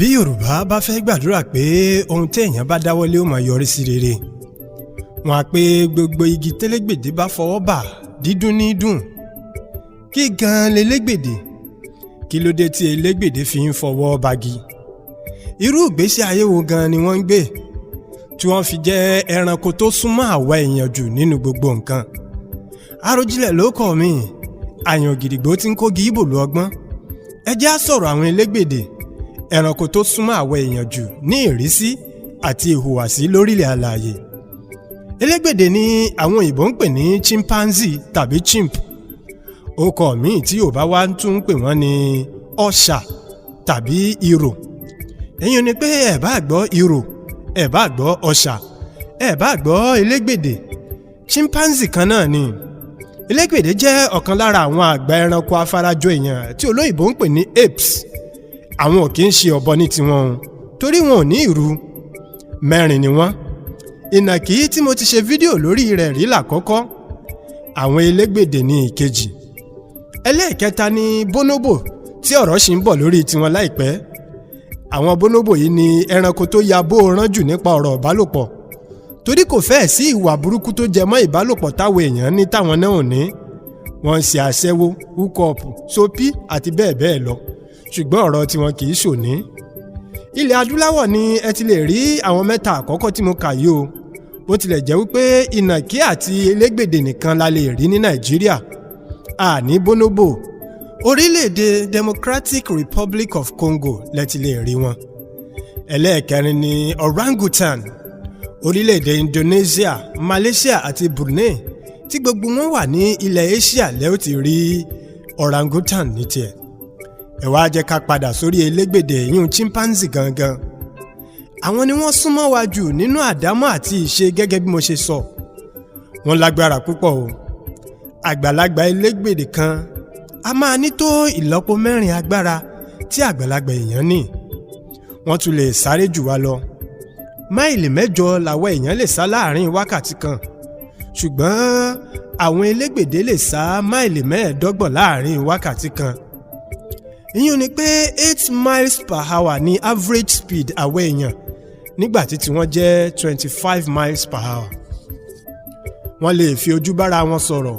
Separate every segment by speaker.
Speaker 1: Bí Yorùbá bá fẹ́ gbàdúrà pé ohun téèyàn bá dáwọ́lé ó máa yọrí sí rere, wọn á pé gbogbo igi télégbèdé bá fọwọ́ bà, dídùn ní dùn. Kí gan-an lelégbèdè? Kí ló dé tí elégbèdé fi ń fọwọ́ bagi? Irú ìgbésí ayé wo gan-an ni wọ́n ń gbé tí wọ́n fi jẹ́ ẹranko tó súnmọ́ àwa èèyàn jù nínú gbogbo nǹkan? Àròjinlẹ̀ ló kọ̀ mí, àyàn gidigbo tí ń kógi ìbò lu ọgbọ́n. Ẹ jẹ́ á sọ̀rọ̀ àwọn elégbèdè, ẹranko tó súnmọ́ àwa èèyàn jù ní ìrísí àti ìhùwàsí lórílẹ̀ alààyè. Elégbèdè ni àwọn òyìnbó ń pè ní chimpanzee tàbí chimp. Orúkọ míì tí Yorùbá wá tún ń pè wọ́n ní ọ̀ṣà tàbí ìrò. Èyí ni pé ẹ bá gbọ́ ìrò, ẹ bá gbọ́ ọ̀ṣà, ẹ bá gbọ́ elégbèdè, chimpanzee kan náà ni. Elégbèdè jẹ́ ọ̀kan lára àwọn àgbà ẹranko afarajọ èèyàn tí olóyìnbó ń pè ní apes. Àwọn ò kì í ṣe ọ̀bọ ní tiwọn o, torí wọn ò ní ìrù. Mẹ́rin ni wọ́n. Ìnàkí tí mo ti ṣe fídíò lórí rẹ̀ rí làkọ́kọ́, àwọn elégbèdè ní ìkejì, ẹlẹ́ẹ̀kẹta ni bonobo, tí ọ̀rọ̀ ṣì ń bọ̀ lórí tiwọn láìpẹ́. Àwọn bonobo yìí ni ẹranko tó ya bó rán jù nípa ọ̀rọ̀ ìbálòpọ̀, torí kò fẹ́ẹ̀ sí ìwà burúkú tó jẹ mọ́ ìbálòpọ̀ táwọn èèyàn ní táwọn náà ò ní. Wọ́n ń ṣe aṣẹ́wó, hookup, sopi àti bẹ́ẹ̀ bẹ́ẹ̀ lọ, ṣùgbọ́n ọ̀rọ̀ tiwọn kì í ṣòní. Ilẹ̀ adúláwọ̀ ni ẹ ti lè rí àwọn mẹ́ta àkọ́kọ́ tí mo kà yìí o, bó tilẹ̀ jẹ́ wípé ìnàkí àti elégbèdè nìkan la lè rí ní Nàìjíríà, àní bonobo. Orílẹ̀-èdè Democratic Republic of Congo lẹ ti lè rí wọn. Ẹlẹ́ẹ̀kẹrin ni orangutan. Orílẹ̀-èdè Indonesia, Malaysia àti Brunei, tí gbogbo wọn wà ní ilẹ̀ Asia, lẹ́ ó ti rí orangutan ní tiẹ̀. Ẹ wá jẹ́ ká padà sórí elégbèdè yún chimpanzee gangan. Àwọn ni wọ́n súnmọ́ wa jù nínú àdámọ́ àti ìṣe. Gẹ́gẹ́ bí mo ṣe sọ, wọ́n lágbára púpọ̀ o. Àgbàlagbà elégbèdè kan a máa ní tó ìlọ́po mẹ́rin agbára tí àgbàlagbà èèyàn ní. Wọ́n tún lè sáré jù wá lọ. Máìlì 8 làwọn èèyàn lè sá láàrin wákàtí kan, ṣùgbọ́n àwọn elégbèdè lè sá máìlì 25 láàrin wákàtí kan. Ìyún ni pé 8 miles per hour ní average speed àwọn èèyàn, nígbà tí tiwọn jẹ́ 25 miles per hour. Wọ́n lè fi ojú bára wọn sọ̀rọ̀,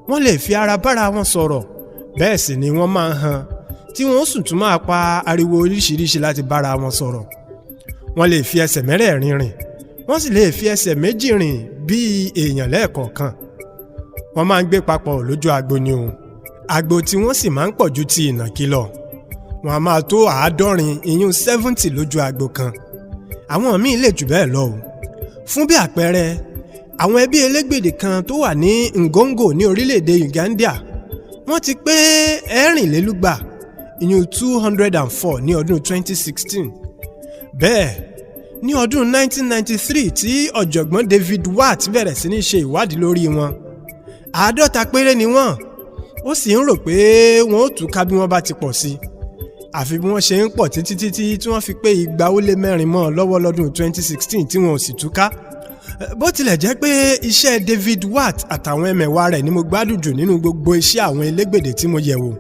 Speaker 1: wọ́n lè fi ara bára wọn sọ̀rọ̀, bẹ́ẹ̀ sì ni wọ́n máa ń han, tí wọ́n sì tún máa pa ariwo oríṣiríṣi láti bára wọn sọ̀rọ̀. Wọ́n lè fi ẹsẹ̀ mẹ́rẹ̀ẹ̀rin rìn, wọ́n sì lè fi ẹsẹ̀ méjì rìn bíi èèyàn lẹ́ẹ̀kọ̀ọ̀kan. Wọ́n máa ń gbé papọ̀ lójú agbo ni o. Agbo tí wọ́n sì máa ń pọ̀ ju ti ìnàkí lọ. Wọ́n á máa tó 70, ìyún 70 lójú agbo kan. Àwọn míì lè jù bẹ́ẹ̀ lọ o. Fún bí àpẹẹrẹ, àwọn ẹbí elégbèdè kan tó wà ní Ngongo ní orílẹ̀-èdè Uganda, wọ́n ti pé 204, ìyún 204 ní ọdún 2016. Bẹ́ẹ̀ ní ọdún 1993 tí ọ̀jọ̀gbọ́n David Watt bẹ̀rẹ̀ sí ní ṣe ìwádìí lórí wọn, 50 péré ni wọ́n. Ó sì ń rò pé wọ́n ó túká bí wọ́n bá ti pọ̀ sí i, àfi bí wọ́n ṣe ń pọ̀ títí títí tí wọ́n fi pé 204 mọ́ ọ lọ́wọ́ lọ́dún 2016 tí wọn ò sì túká. Bó tilẹ̀ jẹ́ pé iṣẹ́ David Watt àtàwọn ẹmẹ̀wà rẹ̀ ni mo gbádùn jù nínú gbogbo iṣẹ́ àwọn elégbèdè tí mo yẹ̀ wò,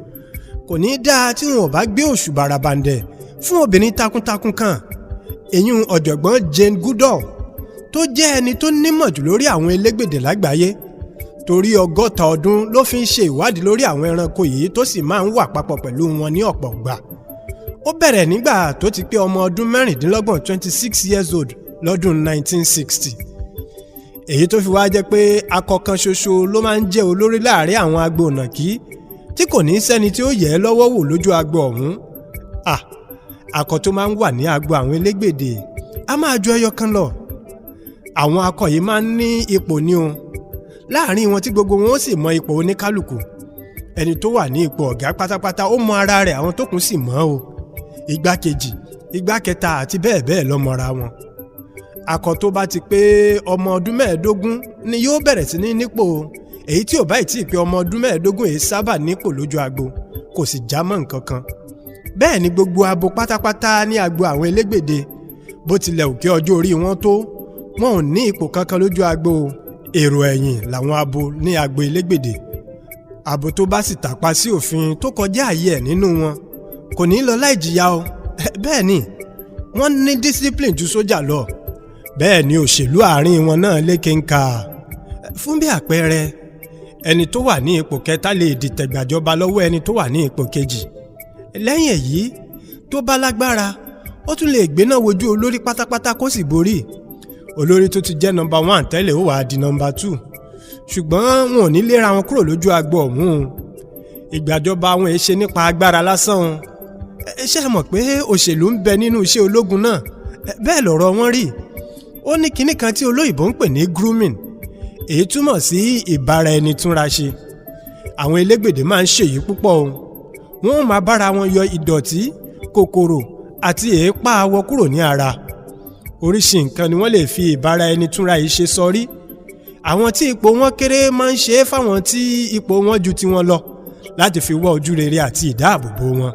Speaker 1: kò ní í dáa tí wọn ò bá gbé òṣùbà ràbàǹdẹ̀ fún obìnrin takuntakun kan, èyún ọ̀jọ̀gbọ́n Jane Goodall, tó jẹ́ ẹni tó nímọ̀ jù lórí àwọn elégbèdè lágbàáyé, torí 60 ọdún ló fi ń ṣe ìwádìí lórí àwọn ẹranko yìí, tó sì máa ń wà papọ̀ pẹ̀lú wọn ní ọ̀pọ̀ ìgbà. Ó bẹ̀rẹ̀ nígbà tó ti pé ọmọ ọdún 26, 26 years old, lọ́dún 1960, èyí tó fi wá jẹ́ pé akọ kan ṣoṣo ló máa ń jẹ́ olórí láàrin àwọn agbo ìnàkí, tí kò ní sẹ́ni tí ó yẹ̀ ẹ́ lọ́wọ́ wò lójú agbo ọ̀hún. Ah, akọ tó máa ń wà ní agbo àwọn elégbèdè a máa ju ẹyọ kan lọ. Àwọn akọ yìí máa ń ní ipò ní o láàrin wọn, tí gbogbo wọn ó sì mọ ipò oníkálukú. Ẹni tó wà ní ipò ọ̀gá pátápátá, ó mọ ara rẹ̀, àwọn tó kù sì mọ̀ o. Igbákejì, igbá kẹta àti bẹ́ẹ̀ bẹ́ẹ̀ lọ mọra wọn. Akọ tó bá ti pé ọmọ ọdún 15 ni yóò bẹ̀rẹ̀ sí ní nípò. Èyí tí ò bá tí ì pé ọmọ ọdún 15 èyí sábà nípò lójú agbo, kò sì já mọ́ nǹkan kan. Bẹ́ẹ̀ ni gbogbo abo pátápátá ní agbo àwọn elégbèdè, bó tilẹ̀ òkè ọjọ́ orí wọn tó, wọn ò ní ipò kankan lójú agbo. Èrò ẹ̀yìn làwọn abo ní agbo elégbèdè. Abo tó bá sì tàpá sí òfin, tó kọjá àyè ẹ̀ nínú wọn, kò ní lọ láì jìyà o. Bẹ́ẹ̀ ni. Wọ́n ní discipline ju sójà lọ. Bẹ́ẹ̀ ni òṣèlú àárín wọn náà lékenkà. Fún bí àpẹẹrẹ, ẹni tó wà ní ipò kẹta lè dìtẹ̀ gbàjọba lọ́wọ́ ẹni tó wà ní ipò kejì. Lẹ́yìn èyí, tó bá lágbára, ó tún lè gbéná wojú olórí pátápátá kó sì borí. Olórí tó ti jẹ́ number one tẹ́lẹ̀ ó wàá di number two, ṣùgbọ́n wọn ò ní léra wọn kúrò lójú agbo ọ̀hún. Ìgbàjọba wọn èé ṣe nípa agbára lásán o. Ẹ ṣe mọ̀ pé òṣèlú ń bẹ nínú iṣẹ́ ológun náà. Bẹ́ẹ̀ lọ̀rọ̀ wọn rí. Ó ní kinní kan tí olóyìnbó ń pè ní grooming. Èyí túmọ̀ sí ìbára ẹni túnra ṣe. Àwọn elégbèdè máa ń ṣèyí púpọ̀ o. Wọ́n máa bára wọn yọ ìdọ̀tí, kòkòrò àti èépá awọ kúrò ní ara. Oríṣi nǹkan ni wọ́n lè fi ìbára ẹni túnra yìí ṣe sọrí. Àwọn tí ipò wọn kéré máa ń ṣe é fáwọn tí ipò wọn ju tiwọn lọ láti fi wá ojú rere àti ìdáàbòbò wọn.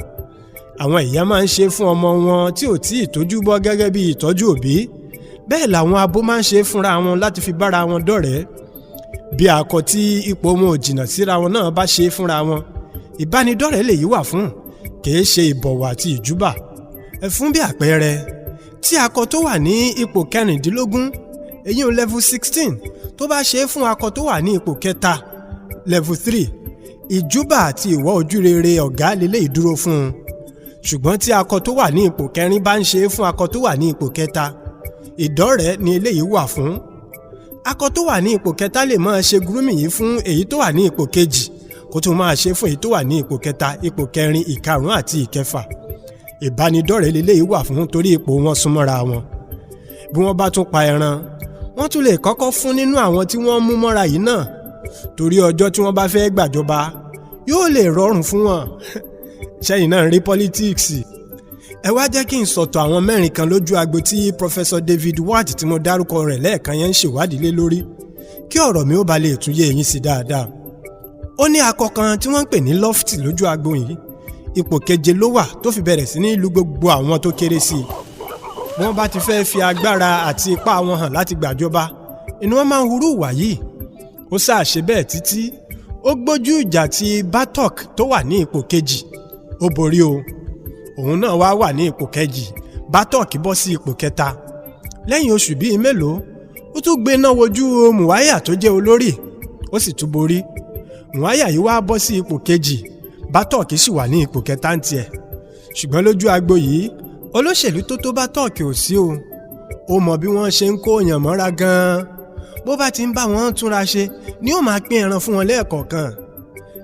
Speaker 1: Àwọn ìyá máa ń ṣe fún ọmọ wọn tí ò tí ì tójú bọ́ gẹ́gẹ́ bí ìtọ́jú òbí. Bẹ́ẹ̀ làwọn abo máa ń ṣe fúnra wọn láti fi bára wọn dọ̀rẹ́. Bí akọ tí ipò wọn ò jìnnà síra wọn náà bá ṣe fúnra wọn, ìbánidọ́rẹ̀ẹ́ lèyí wà fún, kìí ṣe ìbọ̀wọ̀ àti ìjúbà. Fún bí àpẹẹrẹ, tí akọ tó wà ní ipò 16, èyí ò level 16, tó bá ṣe é fún akọ tó wà ní ipò kẹta, level 3, ìjúbà àti ìwọ́ ojúrere ọ̀gá lélẹ́yìí dúró fún un. Ṣùgbọ́n tí akọ tó wà ní ipò kẹrin bá ń ṣe é fún akọ tó wà ní ipò kẹta, ìdọ́rẹ̀ẹ́ ni eléyìí wà fún. Akọ tó wà ní ipò kẹta lè máa ṣe grooming yìí fún èyí tó wà ní ipò kejì, kó tó máa ṣe fún èyí tó wà ní ipò kẹta, ipò kẹrin, ìkarùn àti ìkẹfà. Ìbánidọ́rẹ̀ẹ́ lélẹ́yìí wà fún torí ipò wọn súnmọ́ra wọn. Bí wọ́n bá tún pa ẹran, wọ́n tún lè kọ́kọ́ fún nínú àwọn tí wọ́n mú mọ́ra yìí náà, torí ọjọ́ tí wọ́n bá fẹ́ gbàjọba yóò lè rọrùn fún wọn. Ṣẹ́yìn náà rí politics. Ẹ wá jẹ́ kí n sọ̀tọ̀ àwọn mẹ́rin kan lójú agbo tí Professor David Watt tí mo dárúkọ rẹ̀ lẹ́ẹ̀kan yẹn ń ṣèwádìí lé lórí, kí ọ̀rọ̀ mi ó ba lè tún yé eyín sí dáadáa. Ó ní akọ kan tí wọ́n ń pè ní Lofty lójú agbo yìí. Ipò keje ló wà tó fi bẹ̀rẹ̀ sí ní lu gbogbo àwọn tó kéré sí i. Bí wọ́n bá ti fẹ́ fi agbára àti ipá wọn hàn láti gbàjọba, inú wọn máa ń hurú ìwà yìí. Ó sáà ṣe bẹ́ẹ̀ títí ó gbójú ìjà ti Bartok tó wà ní ipò kejì. Ó borí o. Òun náà wá wà ní ipò kejì. Bartok bọ́ sí ipò kẹta. Lẹ́yìn oṣù bíi mélòó, ó tún gbéná wojú Muwaya tó jẹ́ olórí, ó sì tún borí. Muwaya yìí wá bọ́ sí ipò kejì. Bartok sì wà ní ipò kẹta ń tiẹ̀. Ṣùgbọ́n lójú agbo yìí, olóṣèlú tó tó Bartok ò sí o. Ó mọ bí wọ́n ṣe ń kó èèyàn mọ́ra gan-an. Bó bá ti ń bá wọn túnra ṣe ni ó máa pín ẹran fún wọn lẹ́ẹ̀kọ̀ọ̀kan,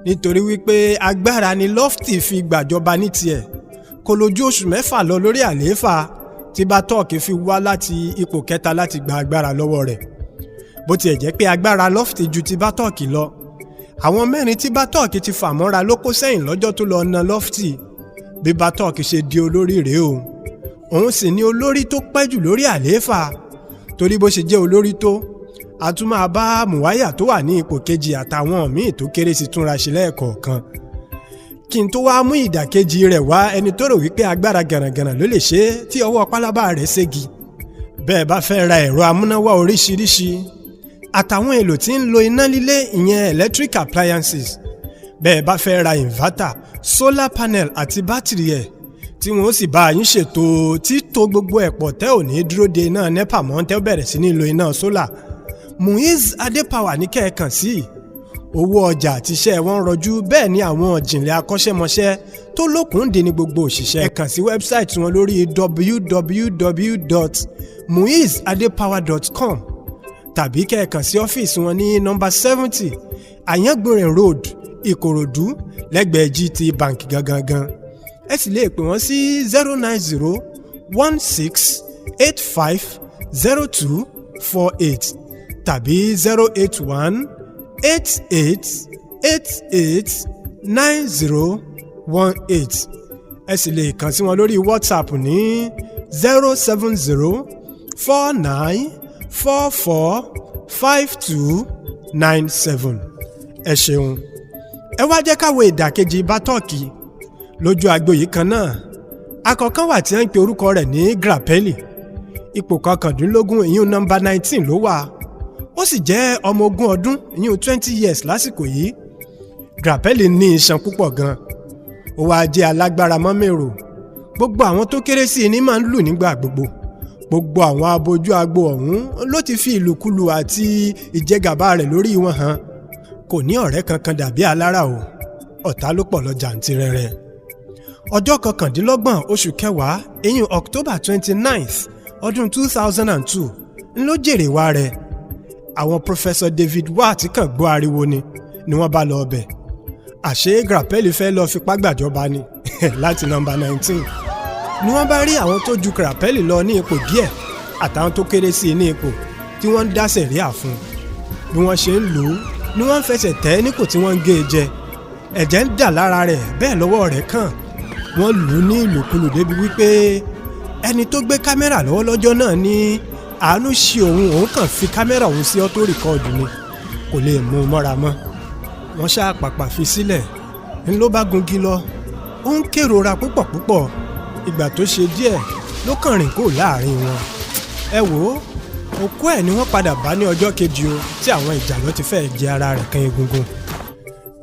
Speaker 1: nítorí wípé agbára ni Lofty fi gbàjọba ní tiẹ̀. Kò lójú oṣù 6 lọ lórí àlééfà tí Bartok fi wá láti ipò kẹta láti gba agbára lọ́wọ́ rẹ̀. Bó tiẹ̀ jẹ́ pé agbára Lofty ju ti Bartok lọ, àwọn mẹ́rin tí Bartok ti fà mọ́ra ló kó sẹ́yìn lọ́jọ́ tó lọ na Lofty. Bí Bartok ṣe di olórí rèé o. Òun sì ni olórí tó pẹ́ jù lórí àlééfà, torí bó ṣe jẹ́ olórí tó, a tún máa bá Muwaya tó wà ní ipò kejì àtàwọn míì tó kéré sí túnra ṣe lẹ́ẹ̀kọ̀ọ̀kan. Kí n tó wá mú ìdàkejì rẹ̀ wá, ẹni tó rò wípé agbára gànàgànà ló lè ṣe é tí ọwọ́ pálábá rẹ̀ ségi. Bẹ́ẹ̀ bá fẹ́ ra ẹ̀rọ amúnáwá oríṣiríṣi àtàwọn èlò tí ń lo iná líle, ìyẹn electric appliances, bẹ́ẹ̀ bá fẹ́ ra inverter, solar panel àti bátìrì ẹ̀, tí wọ́n sì bá yín ṣètò títò gbogbo ẹ̀ pọ̀, tẹ́ ò ní dúró de iná NEPA mọ́, tẹ́ ó bẹ̀rẹ̀ sí ní lo iná solar, Muiz Adepower ní kẹ́ẹ̀kan sí. Owó ọjà àti iṣẹ́ wọn rọjú, bẹ́ẹ̀ ni àwọn ìjìnlẹ̀ akọ́ṣẹ́mọṣẹ́ tó lókun dé ní gbogbo òṣìṣẹ́. Ẹ kàn sí website wọn lórí www.muizadepower.com tàbí kẹ́ ẹ kàn sí ọ́fíìsì wọn ní nọ́mbà 70, Àyàngbìnrin Road, Ìkòròdú, lẹ́gbẹ̀ẹ́ GT Bank gangan. Ẹ sì lè pè wọ́n sí 09016850248 tàbí 08188889018. Ẹ sì lè kàn sí wọn lórí WhatsApp ní 07049445297. Ẹ ṣeun. Ẹ wá jẹ́ ká wo ìdàkejì Bartok lójú agbo yìí kan náà. Akọ̀kan wà tí wọ́n ń pe orúkọ rẹ̀ ní Grappelli. Ipò 19, ìyún nọ́mbà 19 ló wà. Ó sì jẹ́ ọmọ 20 ọdún, ìyún 20 years lásìkò yìí. Grappelli ní iṣan púpọ̀ gan. Ó wáá jẹ́ alágbára mọ́mẹ́rò. Gbogbo àwọn tó kéré sí i ní máa ń lù nígbà gbogbo. Gbogbo àwọn abojú agbo ọ̀hún ló ti fi ìlùkulù àti ìjẹgàba rẹ̀ lórí wọn hàn. Kò ní ọ̀rẹ́ kankan dàbí alára o, ọ̀tá ló pọ̀ lọ jàǹtìrẹrẹ. Ọjọ́ 29 oṣù kẹwàá, ìyún October 29th, ọdún 2002, ń ló jèrè wá rẹ̀. Àwọn Professor David Watt kàn gbọ́ ariwo ni wọ́n bá lọ ọbẹ̀. Àṣé Grappelli fẹ́ lọ fipá gbàjọba ni láti nọ́mbà 19. Ni wọ́n bá rí àwọn tó ju Grappelli lọ ní ipò díẹ̀ àtàwọn tó kéré sí i ní ipò tí wọ́n ń dá sẹ̀ríà fún un. Bí wọ́n ṣe ń lù ú ni wọ́n ń fẹsẹ̀ tẹ̀ níkò tí wọ́n ń gé e jẹ. Ẹ̀jẹ̀ ń dà lára rẹ̀, bẹ́ẹ̀ lọ́wọ́ rẹ̀ kàn. Wọ́n lù ú ní ìlòkulò débi wípé ẹni tó gbé kámẹ́rà lọ́wọ́ lọ́jọ́ náà ní àánú ṣe òun, òun kàn fi kámẹ́rà òun sí auto record ni, kò lè mú un mọ́ra mọ́. Wọ́n ṣáà pàpà fi sílẹ̀, ń ló bá gungi lọ. Ó ń kérora púpọ̀ púpọ̀. Ìgbà tó ṣe díẹ̀ ló kàn rìn kó láàrin wọn. Ẹ wò ó, òkú ẹ̀ ni wọ́n padà bá ní ọjọ́ kejì o, tí àwọn ìjàlọ́ ti fẹ́ẹ́ jẹ ara rẹ̀ kan egungun.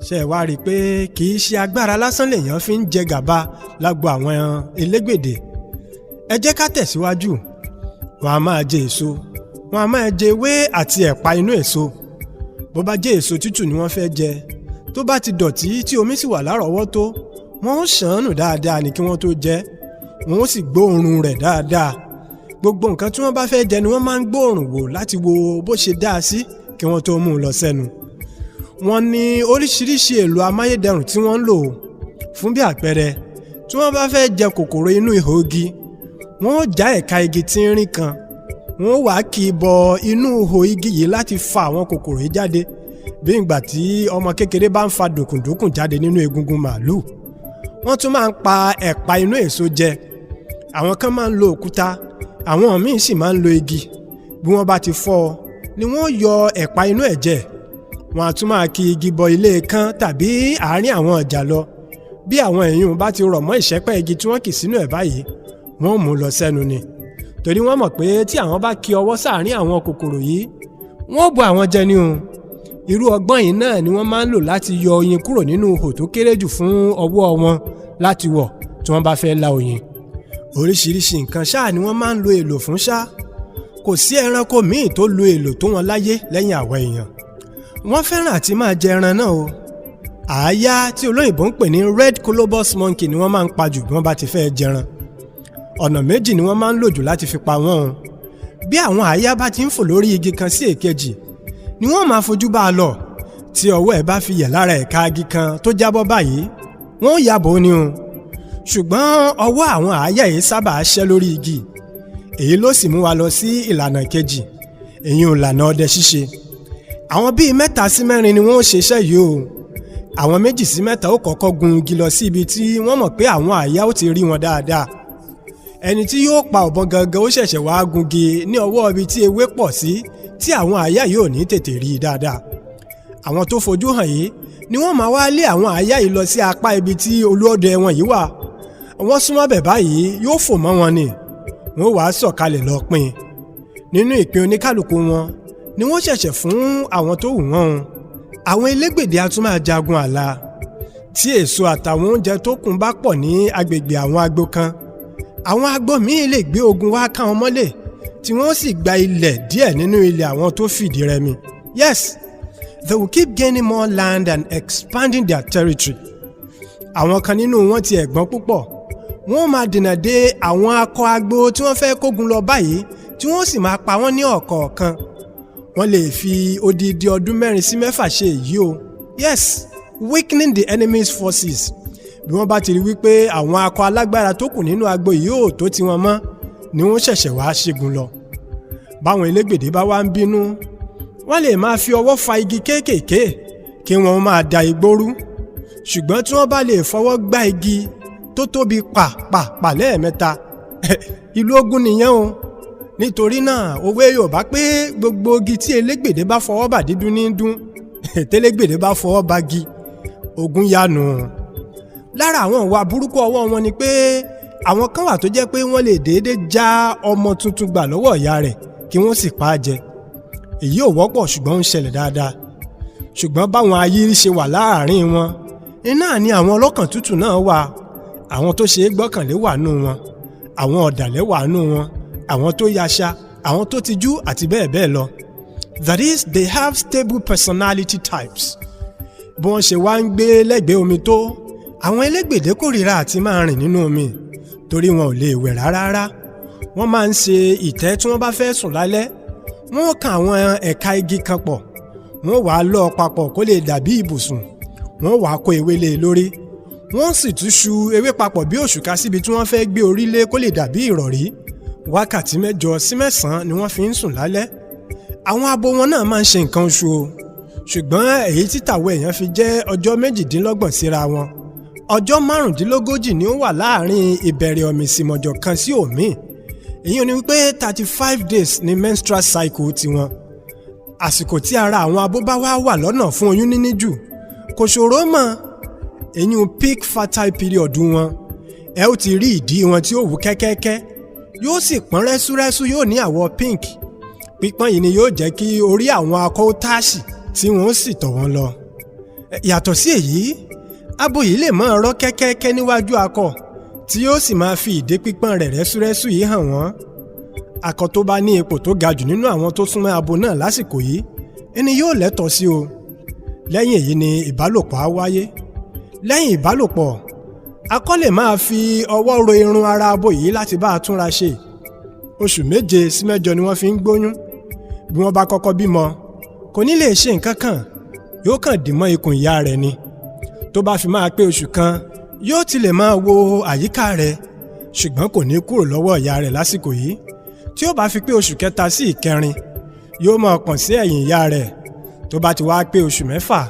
Speaker 1: Ṣe wá rí i pé kì í ṣe agbára lásán lèèyàn fi ń jẹ gàba lágbo àwọn elégbèdè? Ẹ jẹ́ ká tẹ̀síwájú. Wọn a máa jẹ èso, wọn a máa jẹ ewé àti ẹ̀pà inú èso. Bó bá jẹ́ èso tútù ni wọ́n fẹ́ jẹ, tó bá ti dọ̀tí tí omi sì wà lárọ̀ọ́wọ́tó, wọ́n ó ṣàn án nù dáadáa ní kí wọ́n tó jẹ. Wọ́n ó sì gbóòórùn rẹ̀ dáadáa. Gbogbo nǹkan tí wọ́n bá fẹ́ jẹ ni wọ́n máa ń gbóòórùn wò láti wo bó ṣe dáa sí kí wọ́n tó mú un lọ sẹ́nu. Wọ́n ní oríṣiríṣi èlò amáyédẹrùn tí wọ́n ń lò. Fún bí àpẹẹrẹ, tí wọ́n bá fẹ́ jẹ kòkòrò inú ihò igi, wọ́n ó já ẹ̀ka igi tínrín kan, wọ́n wàá kì í bọ inú ihò igi yìí láti fa àwọn kòkòrò yìí jáde, bí ìgbà tí ọmọ kékeré bá ń fa dùnkùndùnkùn jáde nínú egungun màálùú. Wọ́n tún máa ń pa ẹ̀pà inú èso jẹ. Àwọn kan máa ń lo òkúta, àwọn míín sì máa ń lo igi. Bí wọ́n bá ti fọ́ ọ ni wọ́n yọ ẹ̀pà inú ẹ̀ jẹ. Wọ́n á tún máa ki igi bọ ilé kan tàbí àárín àwọn ọjà lọ. Bí àwọn èèyàn bá ti rọ̀ mọ́ ìṣẹ́pẹ́ igi tí wọ́n kì sínú ẹ̀ báyìí, wọ́n mú un lọ sẹ́nu ni, torí wọ́n mọ̀ pé tí àwọn bá ki ọwọ́ sáàárín àwọn kòkòrò yìí, wọ́n ó bu àwọn jẹ ní o. Irú ọgbọ́n yìí náà ni wọ́n máa ń lò láti yọ oyin kúrò nínú ihò tó kéré jù fún ọwọ́ wọn láti wọ̀ tí wọ́n bá fẹ́ la oyin. Oríṣiríṣi nǹkan ṣáà ni wọ́n máa ń lo èlò fún ṣá. Kò sí ẹranko míì tó lo èlò tó wọn láyé lẹ́yìn àwa èèyàn. Wọ́n fẹ́ràn àti máa jẹ ẹran náà o. Àáyá tí olóyìnbó ń pè ní red colobus monkey ni wọ́n máa ń pa jù bí wọ́n bá ti fẹ́ jẹran. Ọ̀nà méjì ni wọ́n máa ń lò jù láti fi pa wọ́n o. Bí àwọn àáyá bá ti ń fò lórí igi kan sí èkejì ni wọ́n máa fojú bá a lọ. Tí ọwọ́ ẹ̀ bá fi yẹ̀ lára ẹ̀ka igi kan tó jábọ́ báyìí, wọ́n ó yàbò ni o. Ṣùgbọ́n ọwọ́ àwọn àáyá yìí sábà ṣẹ́ lórí igi. Èyí ló sì mú wa lọ sí ìlànà kejì, èyí ò lànà ọdẹ ṣíṣe. Àwọn bíi mẹ́ta sí mẹ́rin ni wọ́n ó ṣiṣẹ́ yìí o. Àwọn méjì sí mẹ́ta ó kọ́kọ́ gun igi lọ sí ibi tí wọ́n mọ̀ pé àwọn àáyá ó ti rí wọn dáadáa. Ẹni tí yóò pa ọ̀bọ gangan ó ṣẹ̀ṣẹ̀ wá gungi ní ọwọ́ ibi tí ewé pọ̀ sí, tí àwọn àáyá yóò ní tètè rí i dáadáa. Àwọn tó fojú hàn yìí ni wọ́n máa wá lé àwọn àáyá yìí lọ sí apá ibi tí olúọdẹ wọn yìí wà. Wọ́n súnmọ́ bẹ̀ báyìí, yóò fò mọ́ wọn ni. Wọ́n wàá sọ̀kalẹ̀ lọ pín nínú ìpín oníkálukú wọn ni wọ́n ṣẹ̀ṣẹ̀ fún àwọn tó wù wọ́n o. Àwọn elégbèdè a tún máa jagun àlà. Tí èso àtàwọn oúnjẹ tó kù bá pọ̀ ní agbègbè àwọn agbo kan, àwọn agbo míì lè gbé ogun wá ká wọn mọ́lẹ̀, tí wọ́n sì gba ilẹ̀ díẹ̀ nínú ilẹ̀ àwọn tó fìdí rẹmi. Yes, they will keep gaining more land and expanding their territory. Àwọn kan nínú wọn ti ẹ̀gbọ́n púpọ̀. Wọ́n máa dènà de àwọn akọ agbo tí wọ́n fẹ́ kógun lọ báyìí, tí wọ́n sì máa pa wọ́n ní ọ̀kọ̀ọ̀kan. Wọ́n lè fi odidi ọdún 4 sí 6 ṣe èyí o. Yes, weakening the enemy's forces. Bí wọ́n bá ti rí wípé àwọn akọ alágbára tó kù nínú agbo yìí ò tó tiwọn mọ́ ni wọ́n ṣẹ̀ṣẹ̀ wá ṣẹ́gun lọ. Báwọn elégbèdé bá wá ń bínú, wọ́n lè máa fi ọwọ́ fa igi kéékèèké kí wọ́n máa da igbó rú. Ṣùgbọ́n tí wọ́n bá lè fọwọ́ gbá igi tó tóbi pa pa pa lẹ́ẹ̀mẹ́ta, ìlú ogun nìyẹn o. Nítorí náà, òwe Yorùbá pé gbogbo igi tí elégbèdé bá fọwọ́ bà, dídún ní dún. Télégbèdé bá fọwọ́ bà gi, ogun yanu. Lára àwọn ìwà burúkú ọwọ́ wọn ni pé àwọn kan wà tó jẹ́ pé wọ́n lè déédé já ọmọ tuntun gbà lọ́wọ́ ìyá rẹ̀ kí wọ́n sì pa á jẹ. Èyí ò wọ́pọ̀, ṣùgbọ́n ó ń ṣẹlẹ̀ dáadáa. Ṣùgbọ́n báwọn ayírí ṣe wà láàárín wọn iná ni àwọn ọlọ́kàn tútù náà wà. Àwọn tó ṣe é gbọ́kànlé wà nù wọn, àwọn ọ̀dàlẹ̀ wà nù wọn, àwọn tó yaṣa, àwọn tó tijú àti bẹ́ẹ̀ bẹ́ẹ̀ lọ. That is, they have stable personality types. Bí wọ́n ṣe wá ń gbé lẹ́gbẹ̀ẹ́ omi tó, àwọn elégbèdé kórìíra àti máa rìn nínú omi torí wọn ò lè wẹ̀ rárá. Wọ́n máa ń ṣe ìtẹ́ tí wọ́n bá fẹ́ sùn lálẹ́. Wọ́n kan àwọn ẹ̀ka igi kan pọ̀, wọ́n wàá lọ́ papọ̀ kó lè dàbí ibùsùn. Wọ́n wàá kó ewé lé e lórí, wọ́n sì tún ṣu ewé papọ̀ bí òṣùká síbi tí wọ́n fẹ́ gbé orí lé kó lè dàbí ìrọ̀rí. Wákàtí 8 sí 9 ni wọ́n fi ń sùn lálẹ́. Àwọn abo wọn náà máa ń ṣe nǹkan oṣù o, ṣùgbọ́n èyí tí tàwọn èèyàn fi jẹ́ ọjọ́ 28 síra wọn. Ọjọ́ 35 ni ó wà láàrin ìbẹ̀rẹ̀ ọ̀mìsìmọ̀jọ̀ kan sí òmíì. Èyí ni wípé 35 days ni menstrual cycle tiwọn. Àsìkò tí ara àwọn abo bá wá wà lọ́nà fún oyún níní jù kò ṣòro mọ́, èyí peak fertile period wọn. Ẹ ó ti rí ìdí wọn tí ó wú kẹ́kẹ́kẹ́, yóò sì pọ́n rẹ́súrẹ́sú, yóò ní àwọ̀ pink. Pípọ́n yìí ni yóò jẹ́ kí orí àwọn akọ táàsì tí wọ́n sì tọ̀ wọ́n lọ. Yàtọ̀ sí èyí, abo yìí lè máa rọ́ kẹ́kẹ́kẹ́ níwájú akọ, tí yóò sì máa fi ìdí pípọ́n rẹ̀ rẹ́súrẹ́sú yìí hàn wọ́n. Akọ tó bá ní ipò tó ga jù nínú àwọn tó súnmọ́ abo náà lásìkò yìí ẹni yóò lẹ́tọ̀ọ́ sí o. Lẹ́yìn èyí ni ìbálòpọ̀ á wáyé. Lẹ́yìn ìbálòpọ̀, akọ lè máa fi ọwọ́ ro irun ara abo yìí láti bá a túnra ṣe. Oṣù 7 sí 8 ni wọ́n fi ń gbóyún. Bí wọ́n bá kọ́kọ́ bímọ, kò ní lè ṣe nǹkan kan, yóò kàn dì mọ́ ikùn ìyá rẹ̀ ni. Tó bá fi máa pé oṣù 1, yóò ti lè máa wo àyíká rẹ̀, ṣùgbọ́n kò ní kúrò lọ́wọ́ ìyá rẹ̀ lásìkò yìí. Tí ó bá fi pé oṣù 3 sí 4, yóò máa pọ̀n sí ẹ̀yìn ìyá rẹ̀. Tó bá ti wá pé oṣù 6,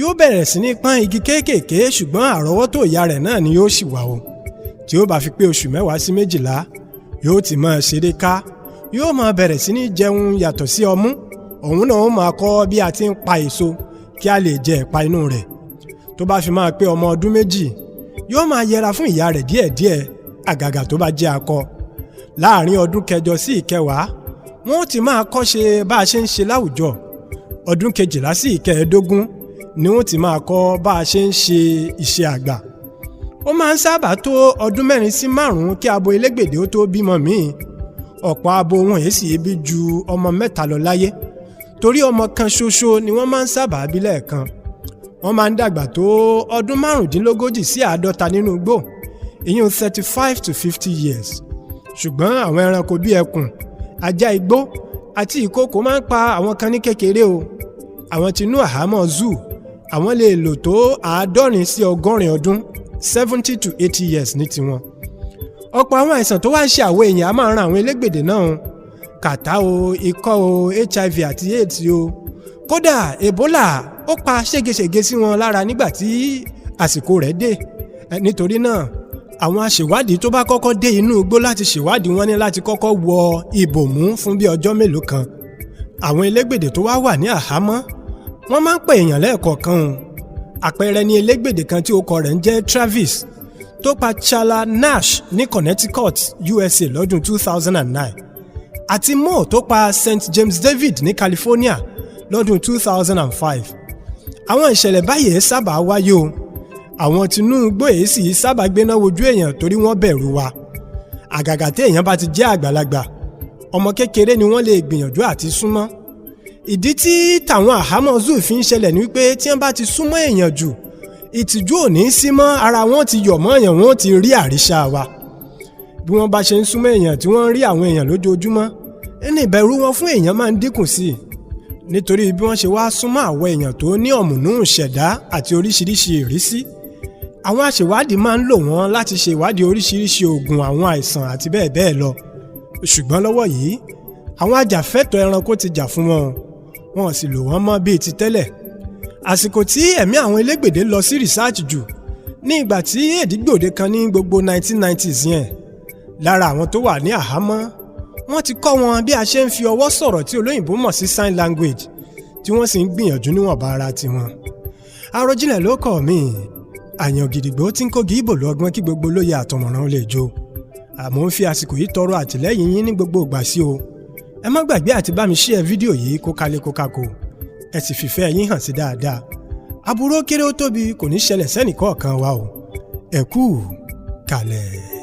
Speaker 1: yóò bẹ̀rẹ̀ sí ní pọ́n igi kéékèèké, ṣùgbọ́n àrọ́wọ́tó ìyá rẹ̀ náà ni yóò sì wà o. Tí ó bá fi pé oṣù 10 sí 12, yóò ti máa ṣeré ká, yóò máa bẹ̀rẹ̀ sí ní jẹun yàtọ̀ sí ọmú. Òun náà ó máa kọ́ bí a ti ń pa èso kí a lè jẹ ẹ̀pa inú rẹ̀. Tó bá fi máa pé ọmọ ọdún 2, yóò máa yẹra fún ìyá rẹ̀ díẹ̀díẹ̀, àgàgà tó bá jẹ́ akọ. Láàárín ọdún 8 sí 10, wọ́n ti máa kọ́ ṣe bá a ṣe ń ṣe láwùjọ. Ọdún 12 sí 15 ni wọ́n ti máa kọ́ bá a ṣe ń ṣe iṣẹ́ àgbà. Ó máa ń sábà tó ọdún 4 sí 5 kí abo elégbèdé ó tó bímọ míì. Ọ̀pọ̀ abo wọn èyí sì bí ju ọmọ mẹ́ta lọ láyé, torí ọmọ kan ṣoṣo ni wọ́n máa ń sábà bí lẹ́ẹ̀kan. Wọ́n máa ń dàgbà tó ọdún 55 sí 50 nínú igbó, ìyún 35 to 50 years. Ṣùgbọ́n àwọn ẹranko bíi ẹkùn, ajá igbó àti ìkookò máa ń pa àwọn kan ní kékeré o. Àwọn tinú àhámọ́ zoo, àwọn lè lò tó 70 sí 80 ọdún, 70 to 80 years ní tiwọn. Ọ̀pọ̀ àwọn àìsàn tó wá ń ṣe àwọn èèyàn á máa ran àwọn elégbèdè náà o: kàtá o, ikọ́ o, HIV àti AIDS o. Kódà Ebola ó pa ségesège sí wọn lára nígbà tí àsìkò rẹ̀ dé. Nítorí náà, àwọn aṣèwádìí tó bá kọ́kọ́ dé inú igbó láti ṣèwádìí wọn ní láti kọ́kọ́ wọ ìbòmú fún bí ọjọ́ mélòó kan. Àwọn elégbèdè tó wá wà ní àhámọ́, wọ́n máa ń pè èèyàn lẹ́ẹ̀kọ̀ọ̀kan o. Àpẹẹrẹ ní elégbèdè kan tí orúkọ rẹ̀ ń jẹ́ Travis, tó pa Charla Nash ní Connecticut, USA lọ́dún 2009, àti Mo tó pa St James David ní California lọ́dún 2005. Àwọn ìṣẹ̀lẹ̀ báyìí sábà wáyé o. Àwọn tinú igbó èyí sì sábà gbéná wojú èèyàn torí wọ́n bẹ̀rù wa, àgàgà tí èèyàn bá ti jẹ́ àgbàlagbà. Ọmọ kékeré ni wọ́n lè gbìyànjú àti súnmọ́. Ìdí tí tàwọn àhámọ́ zoo fi ń ṣẹlẹ̀ ni wípé tí wọ́n bá ti súnmọ́ èèyàn jù, ìtìjú ò ní sí mọ́, ara wọn ti yọ̀ mọ́ èèyàn, wọn ti rí àríṣà wa. Bí wọ́n bá ṣe ń súnmọ́ èèyàn tí wọ́n ń rí àwọn èèyàn lójoojúmọ́, ẹni ìbẹ̀rù wọn fún èèyàn máa ń dínkù sí i, nítorí bí wọ́n ṣe wá súnmọ́ àwọn èèyàn tó ní ọ̀mùnú ìṣẹ̀dá àti oríṣiríṣi ìrísí. Àwọn aṣèwádìí máa ń lò wọ́n láti ṣe ìwádìí oríṣiríṣi oògùn àwọn àìsàn àti bẹ́ẹ̀ bẹ́ẹ̀ lọ. Ṣùgbọ́n lọ́wọ́ yìí, àwọn ajàfẹ́tọ̀ọ́ ẹranko ti jà fún wọn, wọn sì lò wọ́n mọ́ bíi ti tẹ́lẹ̀. Àsìkò tí ẹ̀mí àwọn elégbèdé lọ sí research jù ní ìgbà tí èdígbòde kan ní gbogbo 1990s yẹn. Lára àwọn tó wà ní àhámọ́, wọ́n ti kọ́ wọn bí a ṣe ń fi ọwọ́ sọ̀rọ̀ tí olóyìnbó mọ̀ sí sign language, tí wọ́n sì ń gbìyànjú níwọ̀nba ara tiwọn. Àròjinlẹ̀ ló kọ̀ mí, àyàn gidigbo tí ń kógi ìbò lọ́gbọ́n kí gbogbo lóye àtọmọ̀ràn lè jó. Àmọ́ ń fi àsìkò yìí tọrọ àtìlẹ́yìn yín ní gbogbo ìgbà sí o. Ẹ má gbàgbé àti bá mi share fídíò yìí kó kálé kó kákó, ẹ sì fìfẹ́ yín hàn sí dáadáa. Aburú ó kéré ó tóbi kò ní ṣẹlẹ̀ sẹ́nìkọ̀ọ̀kan wa o. Ẹ kú Ìkàlẹ̀.